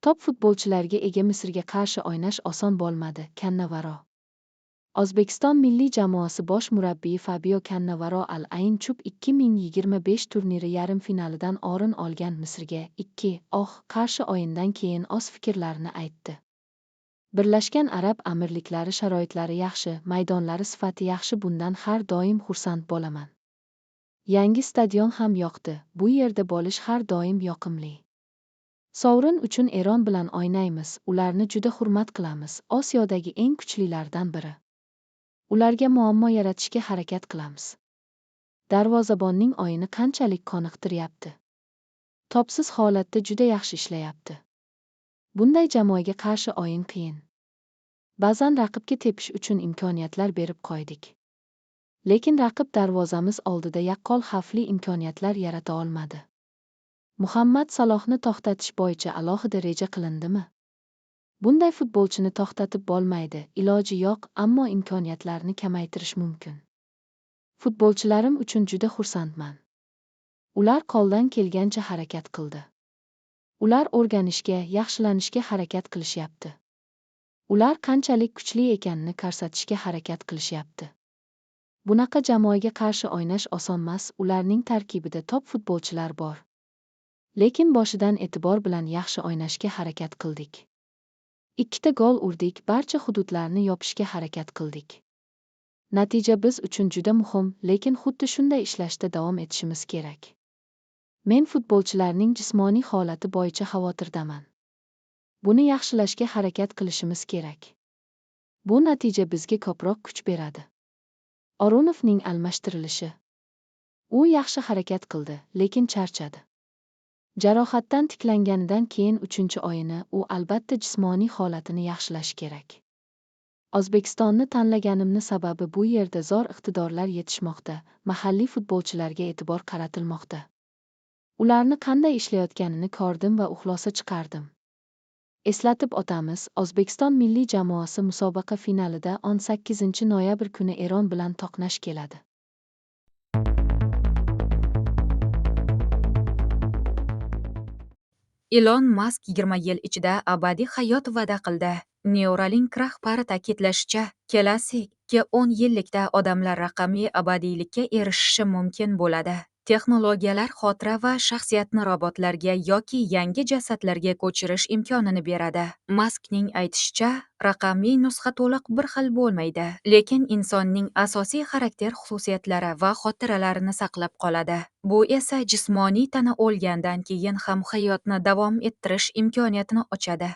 Top futbolchilarga ega Misrga qarshi o'ynash oson bo'lmadi – Kannavaro. O'zbekiston milliy jamoasi bosh murabbiyi Fabio Kannavaro Al Ayn Cup 2025 turniri yarim finalidan o'rin olgan Misrga 2-0 qarshi o'yindan keyin o'z fikrlarini aytdi. Birlashgan Arab Amirliklari sharoitlari yaxshi, maydonlari sifati yaxshi, bundan har doim xursand bo'laman. Yangi stadion ham yoqdi, bu yerda bo'lish har doim yoqimli. Sovrin uchun Eron bilan o'ynaymiz, ularni juda hurmat qilamiz, Osiyodagi eng kuchlilardan biri. Ularga muammo yaratishga harakat qilamiz. Darvozabonning o'yini qanchalik qoniqtiryapti? Topsiz holatda juda yaxshi ishlayapti. Bunday jamoaga qarshi o'yin qiyin. Ba'zan raqibga tepish uchun imkoniyatlar berib qo'ydik. Lekin raqib darvozamiz oldida yaqqol xavfli imkoniyatlar yarata olmadi. Muhammad Salohni to'xtatish bo'yicha alohida reja qilindimi? Bunday futbolchini to'xtatib bo'lmaydi, iloji yo'q, ammo imkoniyatlarni kamaytirish mumkin. Futbolchilarim uchun juda xursandman. Ular qo'ldan kelgancha harakat qildi. Ular o'rganishga, yaxshilanishga harakat qilishyapti. Ular qanchalik kuchli ekanini ko'rsatishga harakat qilishyapti. Bunaqa jamoaga qarshi o'ynash osonmas, ularning tarkibida top futbolchilar bor. Lekin boshidan e'tibor bilan yaxshi o'ynashga harakat qildik. Ikkita gol urdik, barcha hududlarni yopishga harakat qildik. Natija biz uchun juda muhim, lekin xuddi shunday ishlashda davom etishimiz kerak. Men futbolchilarning jismoniy holati bo'yicha xavotirdaman. Buni yaxshilashga harakat qilishimiz kerak. Bu natija bizga ko'proq kuch beradi. O'runovning almashtirilishi. U yaxshi harakat qildi, lekin charchadi. Jarohatdan tiklanganidan keyin uchinchi o'yini u albatta jismoniy holatini yaxshilashi kerak. O'zbekistonni tanlaganimni sababi bu yerda zo'r iqtidorlar yetishmoqda, mahalliy futbolchilarga e'tibor qaratilmoqda. Ularni qanday ishlayotganini ko'rdim va xulosa chiqardim. Eslatib o'tamiz, O'zbekiston milliy jamoasi musobaqa finalida 18 noyabr kuni Eron bilan to'qnash keladi. Ilon Mask 20 yil ichida abadiy hayot va'da qildi. Neuralink rahbari ta'kidlashicha, kelasi 2-10 yillikda odamlar raqamli abadiylikka erishishi mumkin bo'ladi. Texnologiyalar xotira va shaxsiyatni robotlarga yoki yangi jasadlarga ko'chirish imkonini beradi. Maskning aytishicha, raqamli nusxa to'liq bir xil bo'lmaydi, lekin insonning asosiy xarakter xususiyatlari va xotiralarini saqlab qoladi. Bu esa jismoniy tana o'lgandan keyin ham hayotni davom ettirish imkoniyatini ochadi.